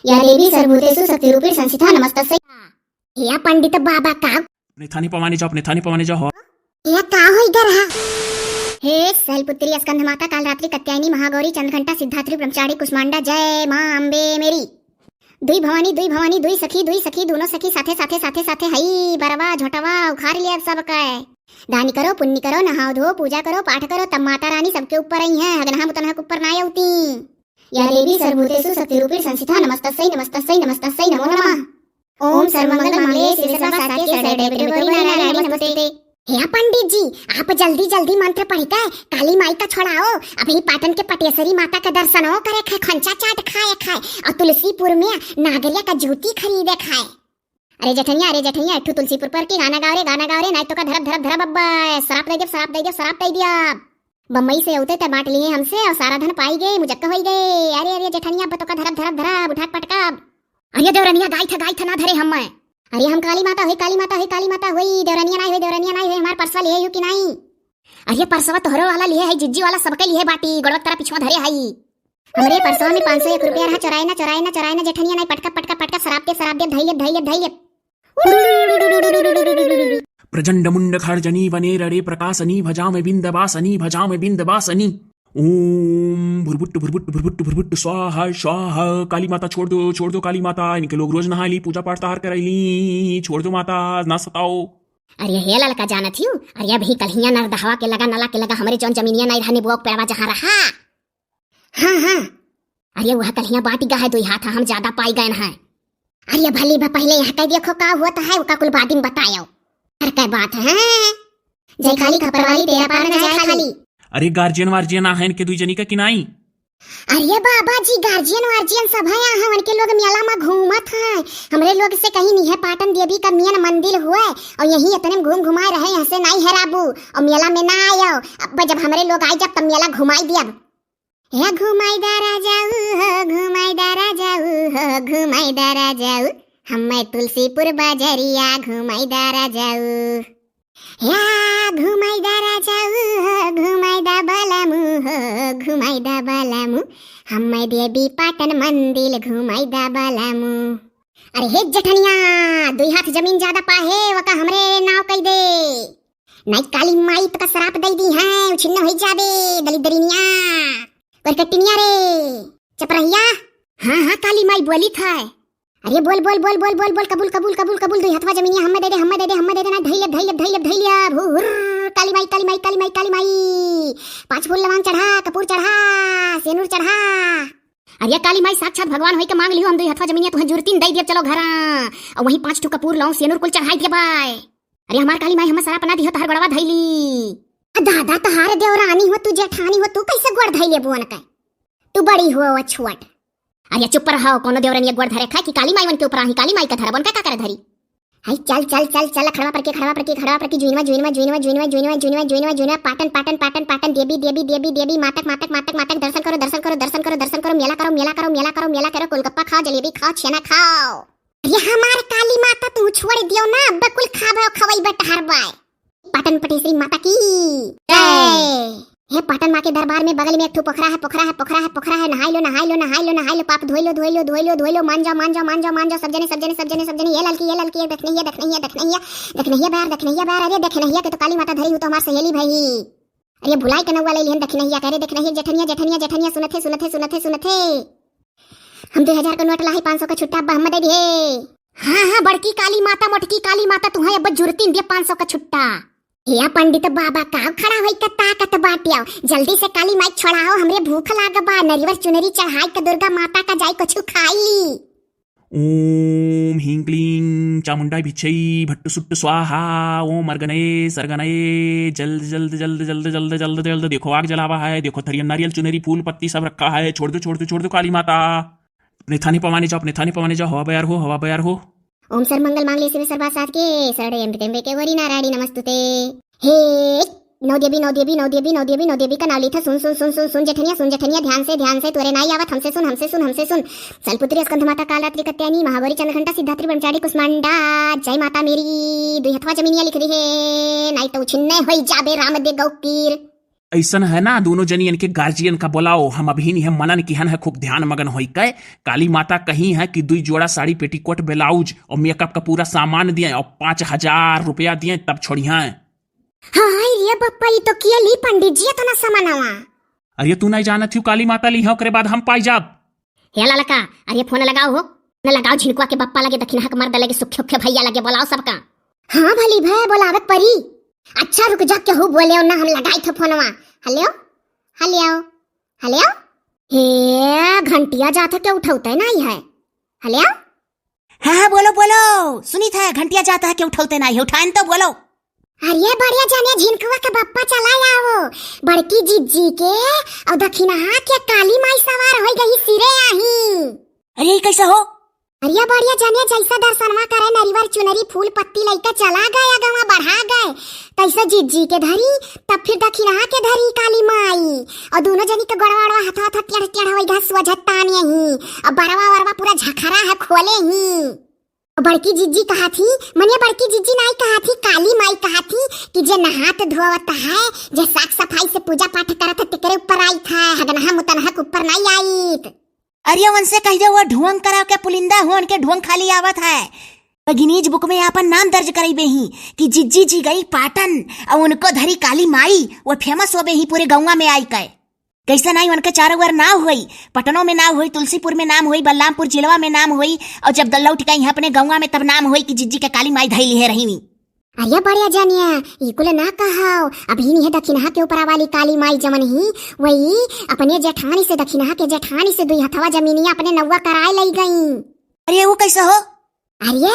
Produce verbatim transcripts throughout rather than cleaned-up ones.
या देवी सर्वभूतेषु शक्तिरूपेण संस्थिता नमस्तस्यै। हे पंडित बाबा का? अपने थाने पवाने जाओ, अपने थाने पवाने जाओ। हे का होई गरहा? हे शैलपुत्री, स्कंद माता, कालरात्रि, कात्यायनी, महागौरी, चंद्रघंटा, सिद्धात्री, ब्रह्मचारिणी, कुष्मांडा, जय माँ अम्बे मेरी। दुई भवानी, दुई भवानी, दुई सखी, दुई सखी, दोनों सखी साथे, साथे, साथे, साथे हई, बरवा, झोटवा, उखार लिया सब कै। दानी करो, पुण्य करो, नहाओ धो, पूजा करो, पाठ करो, तब माता रानी सबके ऊपर आई हैं, हगनहा मुतनहा के ऊपर ना अउती। या देवी सर्वभूतेषु शक्तिरूपेण संस्थिता नमस्तस्यै, नमस्तस्यै, नमस्तस्यै नमो नमः। ओम सर्वमंगल मांगल्ये शिवे सर्वासाध्ये शरण्ये त्र्यंबके गौरी नारायणी नमोस्तुते। हे पंडित जी, आप जल्दी जल्दी मंत्र पढ़ के काली माई का छोड़ाओ, अभी पाटन के पटेश्वरी माता का दर्शनो करे खाए, खंचा चाट खाए खाए, और तुलसीपुर में नागरिया का जूती खरीदे खाए। अरे जेठनिया, अरे जेठनिया, एक ठो तुलसीपुर पर के गाना गाओ रे, गाना गाओ रे, नाहीं तो का धरब, धरब, धरब, अब्बा, सराप दे दियब, सराप दे दियब, सराप दे दियब। बम्बई से अउते तै बांट लिए हमसे और सारा धन पाई गए, मुजक्का होई गए। अरे, अरे, जेठनिया, अब तो का धरब, धरब, धरब, उठा के पटकब। अरे देवरनिया, गाई था, गाई था, ना धरे हम मैं। अरे हम काली माता होई, काली माता होई, काली माता होई, देवरनिया नाहीं होई, देवरनिया नाहीं होई, हमार परसवा लिए हो कि नाहीं? अरे परसवा तोहरो वाला लिए है, जिज्जी वाला सबके लिए बाटी, गोड़वा तरा पिछवा धरे हई। हमरे परसवा में पाँच सौ एक रुपया रहा, चोराए ना, चोराए ना, चोराए ना, जेठनिया नाहीं, पटका, पटका, पटका, सराप दे, सराप दे, धई ले, धई ले, धई ले। प्रचंड मुंड खर्जनी वने रणे प्रकाशनी भजाम बिंदवासनी, भजाम बिंदवासनी। ओम भुरभुट भुरभुट भुरभुट भुरभुट स्वाहा स्वाहा। काली माता छोड़ दो, छोड़ दो काली माता, इनके लोग रोज नहाई ली, पूजा पाठ तार कराई ली, छोड़ दो माता, ना सताओ। अरे हे ललका जानत हियो, अरे अभी कल्हिया नरदहवा के लगा, नला के लगा हमरे जौन जमीनिया नाहीं रहा, नेबुआ के पेड़वा जहाँ रहा, हाँ, हाँ। अरे वह कल्हिया बाटी गा है दुई हाथ, हम ज्यादा पाई गए हैं। अरे भली भा पहिले यहाँ कह देखो का होत है, ओका कुल बादिम बतायो। अरे कै बात है, जय काली खप्पर वाली, तेरा पार न जाए खाली। अरे गार्जियन वार्जियन आहन के दुई जनी का कि नाहीं? अरे बाबा जी, गार्जियन वार्जियन सब है यहाँ, उनके लोग मेला में घूमत हैं। हमरे लोग से कहीं निहे पाटन देवी का मेन मंदिर हुए और यहीं इतने में घूम घुमाए रहे, यहाँ से नाहीं हेराबू और मेला में ना आयो। अब जब हमरे लोग आई जब तब मेला घुमाई दियब। हे घुमाई दा राजाऊ हो, घुमाई दा राजाऊ हो, घुमाई दा राजाऊ, हम्मे तुलसीपुर बाजरिया घुमाई दा राजाऊ। या घुमाई दा राजाऊ हो, घुमाई दा बलमू हो, घुमाई दा बलमू, हम्मे देवी पाटन मंदिर घुमाई दा बलमू। अरे हे जेठनिया, दुई हाथ जमीन ज्यादा पाहे, वका हमरे नाव कई दे। नाहीं काली माई तो का सराप दई दी है, उछिन्न होई जाबे, दलिद्दरिनिया, गोरकटिनिया रे, चपरहिया। हाँ, हाँ, काली माई बोली था। अरे बोल, बोल, बोल, कबूल, कबूल, कबूल, कबूल, दुई हथवा जमीनिया हम्मे दे दे, हम्मे दे दे, हम्मे दे दे, ना धई लेब, धई लेब, धई लेब, धई लेब, हु, हुर, काली माई, काली माई, काली माई, काली माई। पाँच फूल लवांग चढ़ा, कपूर चढ़ा, सेनुर चढ़ा। अरे काली माई साक्षात भगवान होई के मांग लियो, हम दुई हथवा जमीनिया तुहें जुरतीन दई देब, चलो घरा। और वहीं पाँच ठो कपूर लौंग सेनुर कुल चढ़ाई देबाय। अरे हमार काली माई, हमें सराप ना दिहो, तोहार गोड़वा धइली। आ दादा, तोहार देवरानी हो तू, जेठानी हो तू, कैसे गोड़ धइले बोन के? तू बड़ी हो व छोट। अरे चुप रहो, कोनो देवरानी गोड़ धरे खाए कि काली माई उनके ऊपर आही, काली माई का धरब, उनका का करे धरी? हाय चल चल चल चल, खड़वा पर के, खड़वा पर के, खड़वा पर के, जुइनवा जुइनवा जुइनवा जुइनवा जुइनवा जुइनवा जुइनवा जुइनवा, पाटन पाटन पाटन पाटन, देवी देवी देवी देवी, मातक मातक मातक मातक, दर्शन करो दर्शन करो दर्शन करो दर्शन करो, मेला करो मेला करो मेला करो मेला करो, गोलगप्पा खाओ, जलेबी खाओ, छेना खाओ। ये हमार काली माता तू छोड़ दियो ना, अब कुल खाबे खवई बटहर बाय। पाटन पटेश्वरी माता की जय। हे पाटन माँ के दरबार में बगल में एक ठो पोखरा है, पोखरा है, पोखरा है, पोखरा है, नहाई लो, नहाई लो, नहाई लो, नहाई लो, पाप धोई लो, धोई लो, धोई लो, धोई लो, मान जाओ, मान जाओ, मान जाओ, मान जाओ, सब जने, सब जने, सब जने, सब जने, ये ललकी, ये ललकी, ये दखनहिया, दखनहिया, दखनहिया, दखनहिया बैर, दखनहिया बैर, अरे दखनहिया के तो काली माता धरी हूँ तो हमार सहेली भई। अरे भुलाई के नौवा ले लिहन दखनहिया के, अरे दखनहिया जेठनिया, जेठनिया, जेठनिया, सुनथे, सुनथे, सुनथे। हम दुई हजार का नोट लाही, पाँच सौ का छुट्टा अब्बा हम्मे दे दिहे। हाँ, हाँ, बड़की काली माता, मोटकी काली माता, तुहैं अब जुरतीन दिया पाँच सौ का छुट्टा। हे पंडित बाबा, का खड़ा होई के ताकत बाटिया? जल्दी से काली माई छोड़ाओ, हमरे भूख लाग बा। नरियर चुनरी चढ़ाई के दुर्गा माता का जाई कुछ खाई ली। ओम ह्रीं क्लीं चामुंडाय भिक्षै भट्टु सुट्टु स्वाहा। ओम अर्गनये सर्गनये, जल्द जल्द जल्द जल्द जल्द जल्द जल्द। देखो आग जलावा है, देखो थरियम नारियल चुनरी फूल पत्ती सब रखा है। छोड़ दो, छोड़ दो, छोड़ दो काली माता। अपने थाने पवाने जाओ, अपने थाने पवाने जाओ, हवा बयार हो, हवा बयार हो। ओम सर्वमंगल मांगल्ये शिवे सर्वासाधके शरण्ये त्र्यंबके गौरी नारायणी नमस्तुते। हे नौ देवी, नौ देवी, नौ देवी, नौ देवी, नौ देवी का नाव लेथा, सुन, सुन, सुन, सुन, सुन, जेठनिया, सुन, जेठनिया, ध्यान से, ध्यान से, तोरे नाई आवत, हमसे सुन, हमसे सुन, हमसे सुन। शैलपुत्री, स्कंद माता, कालरात्रि, कात्यायनी, महागौरी, चंद्रघंटा, सिद्धात्री, ब्रह्मचारिणी, कुष्मांडा, जय माता मेरी, दुई हथवा जमीनिया लिख दिहे, नाई तो उछिन्ने होई जाबे राम दे गौ पीर। अइसन है ना, दोनों जनी इनके गार्जियन का बोलाओ, हम अभी नहीं है मनन किहन है, खूब ध्यान मगन होई के। काली माता कही है कि दुई जोड़ा साड़ी, पेटीकोट, ब्लाउज और मेकअप का पूरा सामान दिए और पाँच हजार रुपया दिए, तब छोड़ी हैं। हाँ, हाय रे बप्पा, ई तो किया ली पंडित जी इतना सामानवा। अरे तू नहीं जानत हूँ, काली माता ली है, ओकरे बाद हम पाई जाब। हे ललका, अरे फोन लगाओ हो, न लगाओ झिनकुआ के बप्पा लगे, दखिनहा के मर्द लगे, सुखे उखे भैया लगे, बोलाओ सबका। हाँ भली भै, बोलावे के परी। अच्छा रुक जा, केहू बोले ना, हम लगाई थे फोनवा। Hello, hello, hello. हे घंटिया जात है, के उठौते नहीं है। हेलो। हाँ, हाँ, बोलो, बोलो। सुनित है, घंटिया जात है, के उठौते नहीं है, उठाएन तो बोलो। अरे बढ़िया जाने झिनकुआ के बप्पा चला आओ। बड़की जिज्जी के और दखिनहा के काली माई सवार होई गई सिरे आही। अरे, ई कैसे हो? अरे बढ़िया जाने जैसा दर्शनवा करे नरिवर चुनरी फूल पत्ती लइके चला गए, अगवा बढ़ा गए, तैसे जिज्जी के धरी, तब फिर दखिनहा के धरी काली माई। और दोनों जनी के गोड़वा ओड़वा हथवा हथवा टेढ़ टेढ़ होई गए, सोझत ताने ही। अब बरवा वरवा पूरा झखरा है, खोले ही। बड़की जिज्जी कहा थी, मने बड़की जिज्जी नाई कहा थी, काली माई कहा थी कि जे नहात धोवत है, जे साफ सफाई से पूजा पाठ करत है, तेकरे ऊपर आइत है, हगनहा मुतनहा के ऊपर नाई आइत। अरे उनसे कह दे, वो ढोंग करा के पुलिंदा हो, उनके ढोंग खाली आवत है। वो गिनीज बुक में आपन नाम दर्ज करइबे ही कि जिज्जी जी गई पाटन और उनको धरी काली माई, वो फेमस होबे ही पूरे गौवा में आई के। कैसे नाई उनके चारों ओर नाव होई, पटनों में नाव होई, तुलसीपुर में नाम होई, बलरामपुर जिलवा में नाम होई, और जब लौट के यहाँ अपने गौवा में तब नाम होई कि जिज्जी के काली माई धई लिहे रही। अरे बढ़िया जानिया, ई कुल ना कहाओ, अभी नहीं है दखिनहा के ऊपरा वाली काली माई जमन ही, वही अपने जेठानी से, दखिनहा के जेठानी से दुई हथवा जमीनिया अपने नौवा कराए लई गई। अरे वो कैसे हो? अरे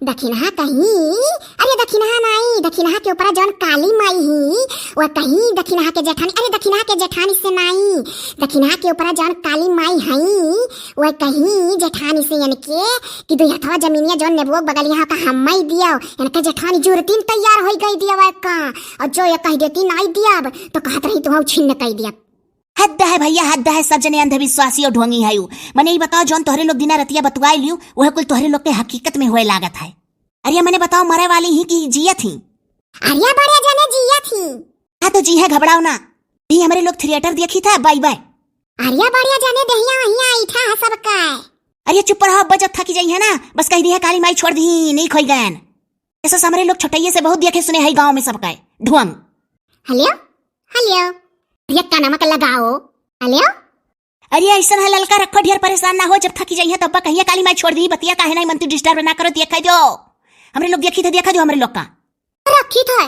दखिनहा कहीं, अरे दखिनहा नाई, दखिनहा के ऊपरा जौन काली माई ही, वो कहीं दखिनहा के जेठानी, अरे दखिनहा के जेठानी से नाई, दखिनहा के ऊपरा जौन काली माई हई, वो कहीं जेठानी से इनके कि दुई हथवा जमीनिया जौन नेबुआ बगलिया का हम्मई दियो, इनके जेठानी जुरतीन तैयार होई गई दियो का, और जो ये कह देती नाई दियब तो कहत रही तुहू छिन्न कई दियब। हद है भैया, हद है, सब जने अंधविश्वासी और ढोंगी है। मने ई बताओ, जौन तोहरे लोग दिना रतिया बतुआई लियो, वह कुल तोहरे लोग के हकीकत में हुए लागत है। अरे मने बताओ, मरे वाली ही कि जियत ही? अरे बड़े जने जियत ही। हाँ तो जी है, घबराओ ना। भी हमरे लोग थिएटर देखी था, बाय बाय। अरे बड़े जने देहिया वहिया ऐठा है सबका। अरे चुप रहो, अब्बा जब थकी जाई है ना, बस कह दी है काली माई छोड़ दी, नहीं खोई गयन। ऐसा हमरे लोग छोटइये से बहुत देखे सुने है गाँव में सबका ढोंग। Hello, hello. अरे कानमा के लगाओ। हेलो। अरे ऐसन है ललका, रखो ढेर, परेशान ना हो, जब थकी जाइए तब कहिए काली माई छोड़ दी, बतिया काहे नहीं मनती, डिस्टर्ब ना करो, देखा दो हमरे लोग, देखी थे, देखा दो हमरे लोग का। रखी थे।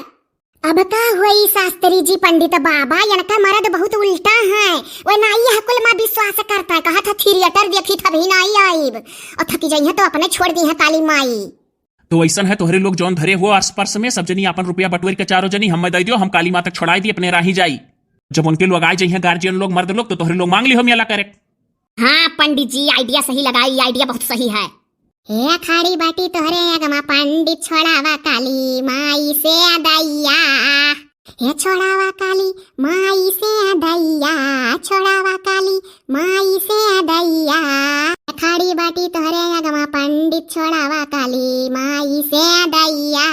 अब का हुई शास्त्री जी, पंडित बाबा, इनका मर्द बहुत उल्टा है, वो नाई यह कुल में विश्वास करता है, कहा था थिएटर देखी था, अभी नाई आईब, और थकी जाइए तो अपने छोड़ दी है काली माई। तो ऐसन है, तोहरे लोग जौन धरे हो आस पास में, सब जनी आपन रुपया बटोर के चारों जनी हमें दे दियो, हम काली माँ तक छोड़ाई दी, अपने राही जाई। जब उनके लोग आ जाइए, गार्जियन लोग, मर्द लोग, तो तोहरे लोग मांग लिहो मेला करे। हाँ पंडित जी, आइडिया सही लगाई, आइडिया बहुत सही है। हे खाड़ी बाटी तोहरे अगमा पंडित, छोड़ावा काली माई से दैया। हे छोड़ावा काली माई से दैया, छोड़ावा काली माई से दैया। खाड़ी बाटी तोहरे अगमा पंडित, छोड़ावा काली माई से दैया।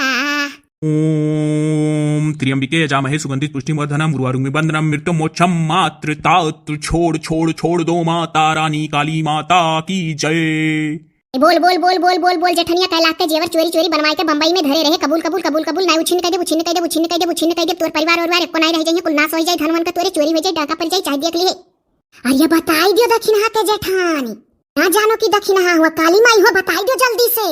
ओम त्र्यंबिके यजामहे सुगंधित पुष्टिम वर्धनम उर्वारुकमिव बंधनम मृत्युम मोक्षम मातृ तातृ छोड़ छोड़ छोड़ दो माता रानी काली माता की जय। बोल बोल बोल बोल बोल बोल, जेठनिया कैलाश के जेवर चोरी चोरी बनवाए के बम्बई में धरे रहे, कबूल कबूल कबूल कबूल, नाई उछिन्न कह दे, उछिन्न कह दे, उछिन्न कह दे, उछिन्न कह दे, तोर परिवार ओरिवार एको नाई रह जाइए, कुल नाश हो जाए, धन वन का तोरे चोरी हो जाए, डाका पड़ जाए, चाहे देख लिए। अरे बताई दियो दखिनहा के जेठानी, ना जानो कि दखिनहा हुआ काली माई हुआ, बताई दियो जल्दी से।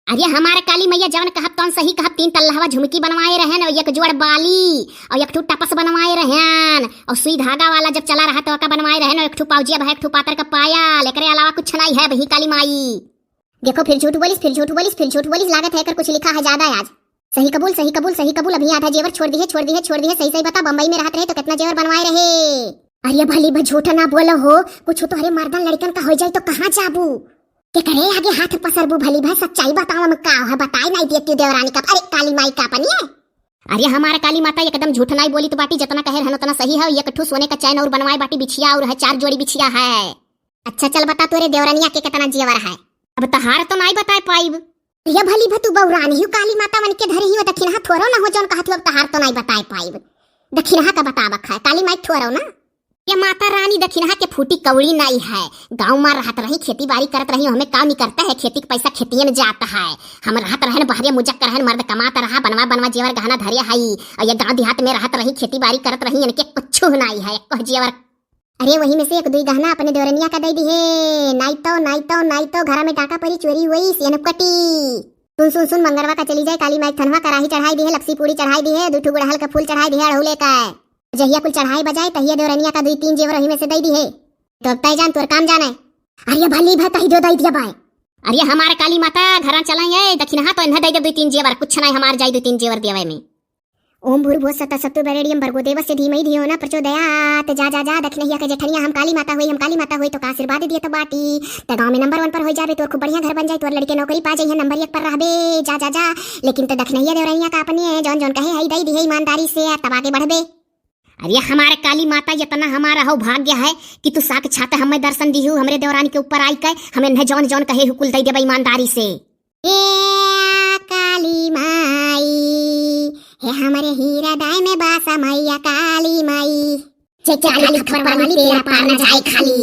अरे हमारा काली मैया जवन कहब तौन सही कहब, तीन तल्लहवा झुमकी बनवाए रहन और एक जोड़ बाली और एक ठो टपस बनवाए रहन और सुई धागा वाला जब चला रहा तो ओका बनवाए रहन और एक ठो पाउजिया भा एक ठो पातर का पायल, एकरे अलावा कुछ नहीं है बही काली माई। देखो फिर झूठ बोलिस, फिर झूठ बोलिस, फिर झूठ बोलिस, लागत है एकर कुछ लिखा है ज्यादा आज। सही कबूल, सही कबूल, सही कबूल, अभी आधा जेवर छोड़ दी है, छोड़ दी है, छोड़ दी है, सही सही बता, बम्बई में रहत रहे तो कितना जेवर बनवाए रहे? अरे भली भा झूठ ना बोलो हो, कुछ तोहरे मर्दन लड़कन का हो जाए तो कहाँ जाबू? के करे आगे हाथ पसरबू? भली भा सच्चाई बताओ, हम का है बताए नहीं देती देवरानी का, अरे काली माई का अपनी है। अरे हमारा काली माता एकदम झूठ नहीं बोली तो बाटी, जितना कहे रहन उतना सही है। एक ठो सोने का चैन और बनवाए बाटी, बिछिया और है, चार जोड़ी बिछिया है। अच्छा चल बता, तोरे देवरनिया के कितना जेवर है? अब तहार तो नहीं बताए पाइब। ये भली भा तू बौरानी हूँ, काली माता मन के धरे ही वो दखिनहा थोरो ना हो जौन कहत हूँ, अब तहार तो नहीं बताए पाइब। दखिनहा का बतावक है, काली माई ठोरो ना। ये माता रानी दखिनहा के फूटी कौड़ी नाई है। गाँव मा रहत रही, खेती बारी करत रही, हमें काम नहीं करता है, खेती के पैसा खेतिये में जाता है। हम रहत रहन बहरे मुजक रहन, मर्द कमात रहा, बनवा बनवा जेवर गहना धरे हई, और ये गाँव देहात में रहत रही, खेती बारी करत रही, इनके कुछ नाई है, एको जेवर। अरे वही में से एक दुई गहना अपने देवरनिया का दे दिहे, नाई तो, नाई तो, नाई तो घरा में टाका परी चोरी हुई, सेन कटी। सुन, सुन, सुन, मंगरवा का चली जाए, काली माई थनवा कराही चढ़ाई दिहे, लपसी पूड़ी चढ़ाई दिहे, दू ठू गुड़हल का फूल चढ़ाई दिहे, अड़हुले का। जहिया कुल चढ़ाई बजाए, तहिया देवरनिया का दुई तीन जेवर वही में से दे दिहे। तो अब तय जान, तोर काम जाने। अरे भली भा तही दो दई दिया बाय। अरे हमारे काली माता, घरा चला ये दखिनहा तो इन्हें दे दे दुई तीन जेवर, कुछ नहीं हमार जाई दुई तीन जेवर देवे में। ओम भूर्भुवः स्वः तत्सवितुर्वरेण्यं भर्गो देवस्य धीमहि धियो न प्रचोदयात्। जा, जा, जा, दखिनहिया के जेठनिया, हम काली माता होई, हम काली माता होई, तो का आशीर्वाद दिए तो बाटी। त गाँव में नंबर वन पर होई जाबे, तोर खूब बढ़िया घर बन जाई, तोर लड़के नौकरी पा जाइहन, नंबर एक पर रहबे। जा, जा, जा, लेकिन त दखिनहिया देवरनिया का अपने जौन जौन कहे हई दई दिहे ईमानदारी से, तब आगे बढ़बे। अरे हमारे काली माता, इतना हमारा हौ भाग्य है कि तू साक्षात हमें दर्शन दिहू, हमरे देवरानी के ऊपर आई के, हमें न जौन जौन कहे हुकुल दे देबे ईमानदारी से। ए काली माई, हे हमरे हृदय में बासा मैया काली माई। जे काली खप्पर वाली तेरा पार न जाए खाली।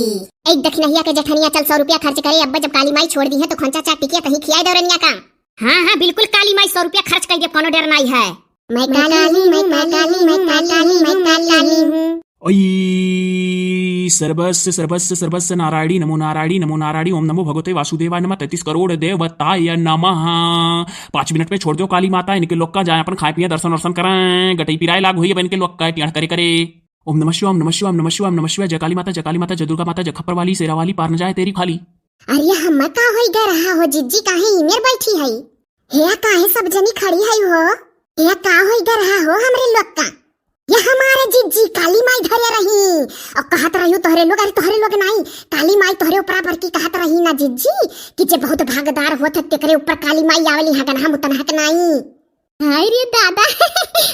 ए दखिनहिया के जेठनिया, चल सौ रुपया खर्च करे, अब जब काली माई छोड़ दिहे तो खोंचा चाट टिकिया कहीं खियाए देवरनिया का। हाँ, हाँ, बिल्कुल काली माई, सौ रुपया खर्च कर दे, कोनो डर नाई है। मैं काली हूँ, मैं काली हूँ, मैं काली हूँ, मैं काली हूँ। ओई सर्वस्य सर्वस्य सर्वस्य नारायणी नमो नारायणी नमो नारायणी ओम नमो भगवते वासुदेवाय नमः तैंतीस करोड़ देवताय नमः। पाँच मिनट में छोड़ दो काली माता, इनके लोग का जाए अपन खाए पिए, दर्शन वर्शन करें, गटई पिराए लाग हुई अब इनके लोग का टियाड़ करे करे। ओम नमः शिवाय, ओम नमः शिवाय, ओम नमः शिवाय, ओम नमः शिवाय। जय काली माता, जय काली माता, जय दुर्गा माता, जय खप्पर वाली, शेरा वाली, पार न जाए तेरी खाली। अरे हम्मा का होई ग रहा हो जिज्जी, काहे इमेर बैठी है? हे काहे सब जनी खड़ी है हो? हे का होई ग रहा हो हमरे लोग का? ये हमारे जिज्जी काली माई धरे रही और कहत रही तोहरे लोग, अरे तोहरे लोग नाई, काली माई तोहरे ऊपर पर की कहत रही ना जिज्जी कि जे बहुत भागदार होत है तेकरे ऊपर काली माई आवेली, हगन हम उतन हक नाई। हाय रे दादा,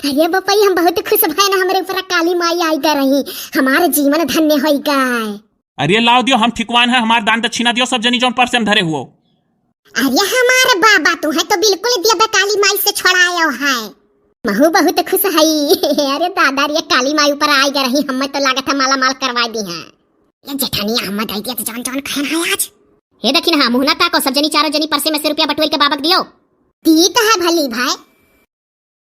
अरे बपई हम बहुत खुश भए ना हमरे ऊपर काली माई आई ग रही, हमार जीवन धन्य होई गए। अरे लाव दियो, हम ठिकवान है, हमार दान दक्षिणा दियो, सब जनी जौन पर्स में धरे हुओ। अरे हमार बाबा, तू है तो बिल्कुल दिया काली माई से छोड़ायो है। महू बहुत खुश हई। अरे दादा रे, काली माई ऊपर आई ग रही, हमें तो लागत है माला माल करवा दी है। ये जेठानिया हमें दे दिया तो जौन जौन खान है आज। हे दखिनहा, मुहना ताको, सब जनी चारों जनी पर्से में से रुपया बटोर के बाबक दियो। दी तो है भली भाई,